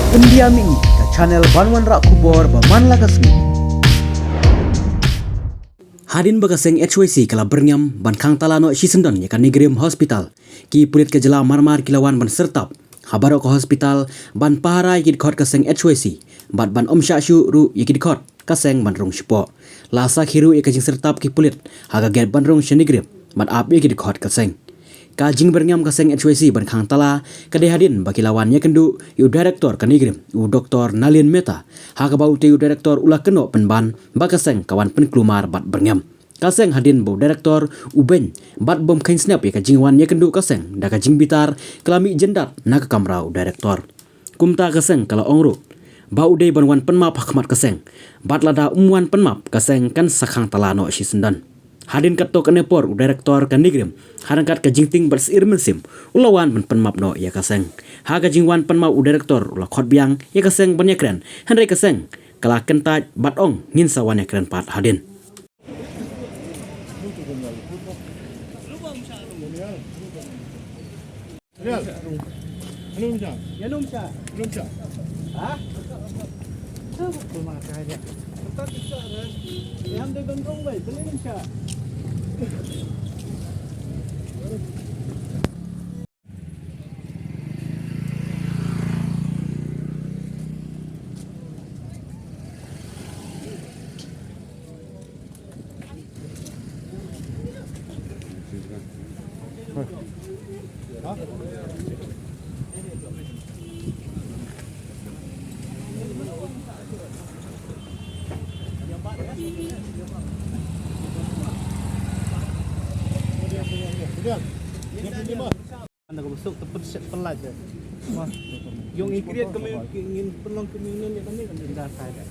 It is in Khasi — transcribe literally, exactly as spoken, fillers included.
India Mini, ka channel ban wanrah khubor ba man la ka sngi. Hadien ba ka seng H Y C ka la byrngem ban khang tala noh shisyndon ïa ka NEIGRIHMS Hospital, ki pulit ka jylla mar mar ki la wan ban syrtap ha baroh ka hospital ban pahara ïa ki dkhot ka seng H Y C bad ban ym shah shuh ruh ïa ki dkhot ka seng ban rung shapoh. La sakhi ruh ïa ka jingsyrtap ki pulit ha ka gate ban rung sha NEIGRIHMS bad ap ïa ki dkhot ka seng. Ka jingbyrngem ka seng H Y C ban khang tala ka dei hadien ba ki la wan ïakynduh ïa u director ka NEIGRIHMS, u Doktor Nalin Mehta, ha kaba utei u director u la kynnoh pynban ba ka seng ka wan pynkulmar bad byrngem. Ka seng hadien ba u director u beiñ bad bym kheiñ snep ïa ka jingwan ïakynduh ka seng da ka jingbitar, ka la mih jyndat na ka kamra u director. Kumta ka seng ka la ong ruh ba u dei ban wan pynmap ha khmat ka seng, bad lada um wan pynmap ka seng kan sa khang tala noh shisyndon. Hadien katto katne por u director ka NEIGRIHMS, ha ryngkat ka jingtieng bad syier mynsiem, u la wan ban pynmap noh ïa ka seng. Ha ka jingwan pynmap u director u la khot biang ïa ka seng ban ïakren, hynrei ka seng ka la kyntait bad ong ngin sa wan ïakren pat hadien. Anda ka busuk tepat set pelat je. Wah. Yung ikrit kami ingin pelang kami ini ni kami kan dah kai dah.